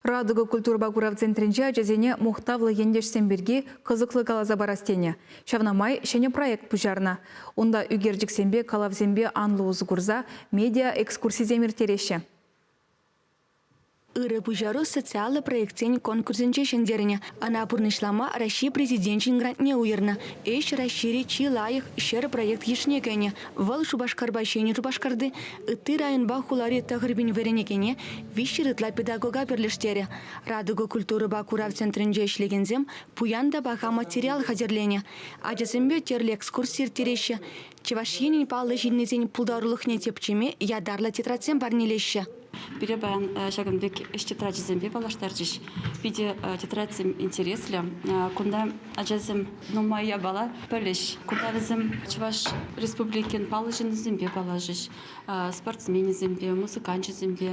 Радуга культурӑпа курав центрӗнче ачасене мухтавлӑ ентешсем пирки кӑсӑклӑ каласа парас тенӗ. Ҫавна май ҫӗнӗ проект пуҫарнӑ. Унта ӳкерчӗксемпе, калавсемпе анлӑ усӑ курса медиа-экскурсисем ирттереҫҫӗ. Ырӑ пуҫару социаллӑ проектсен конкурсӗнче ҫӗнтернӗ. Ӑна пурнӑҫлама Раҫҫей Президенчӗн грантне уйӑрнӑ. Ӗҫ Раҫҫейри чи лайӑх 100 проект йышне кӗнӗ. Вӑл Шупашкарпа Ҫӗнӗ Шупашкарти, ытти районпа хулари 9000 вӗренекене, 300 ытла педагога пӗрлештерӗ. Радуга культурӑпа курав центрӗнче ӗҫлекенсем пуян та паха материал хатӗрленӗ. Ачасемпе тӗрлӗ экскурси ирттереҫҫӗ. Чӑваш Енӗн паллӑ ҫыннисен пултарулӑхне тӗпчеме ятарлӑ тетрадьсем парнелеҫҫӗ. Пире паян ҫакӑн пек ӗҫ тетрачӗсемпе паллаштарчӗҫ. Питӗ тетрадьсем интереслӗ. Кунта ачасем нумай япала пӗлӗҫ. Кунта вӗсем Чӑваш Республикин паллӑ ҫыннисемпе паллашӗҫ, спортсменӗсемпе, музыканчӗсемпе,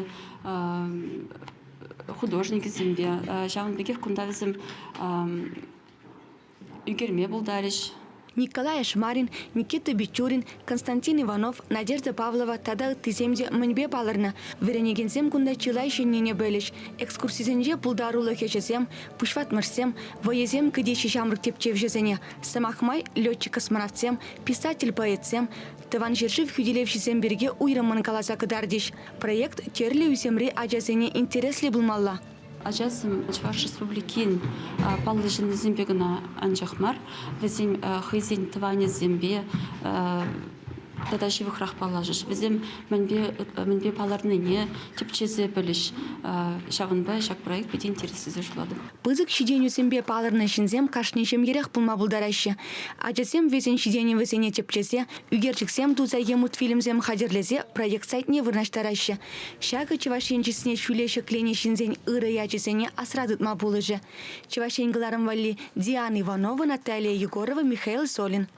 художникӗсемпе. Ҫавӑн пекех кунта вӗсем ӳкерме пултарӗҫ. Николай Ашмарин, Никита Бичурин, Константин Иванов, Надежда Павлова тата ыттисем те мӗнпе палӑрнӑ. Вӗренекенсем кунта чылай ҫӗннине пӗлӗҫ. Экскурсисенче пултарулӑх ӗҫӗсем, пуҫватмӑшсем, вӑйӑсем кӗтеҫҫӗ ҫамрӑк тӗпчевҫӗсене. Сӑмах май, летчик-космонавтсем, писатель-поэтсем, Тӑван ҫӗршыв хӳтӗлевҫисем пирки уйрӑммӑн каласа кӑтартӗҫ. Проект тӗрлӗ ӳсӗмри ачасене интереслӗ пулмалла. Ачасем Чӑваш Республикин паллӑ ҫыннисемпе кӑна анчах мар, вӗсем хӑйсен тӑванӗсемпе тата ҫывӑхрах паллашӗҫ. Вӗсем мӗнпе палӑрнине тӗпчесе пӗлӗҫ. Ҫавӑнпа ҫак проект питӗ интереслӗ тесе шутлатӑп. Пысӑк ҫитӗнӳсемпе палӑрнӑ ҫынсем кашни ҫемьерех пулма пултараҫҫӗ. Ачасем вӗсен ҫитӗнӗвӗсене тӗпчесе, ӳкерчӗксем туса е мультфильмсем хатӗрлесе проект сайтне вырнаҫтараҫҫӗ. Ҫакӑ Чӑваш Ен чысне ҫӳле ҫӗкленӗ ҫынсен ырӑ ячӗсене асра тытма пулӑшӗ. Чӑваш Ен кӑларӑм валли Диана Иванова, Наталия Егорова, Михаил Солин.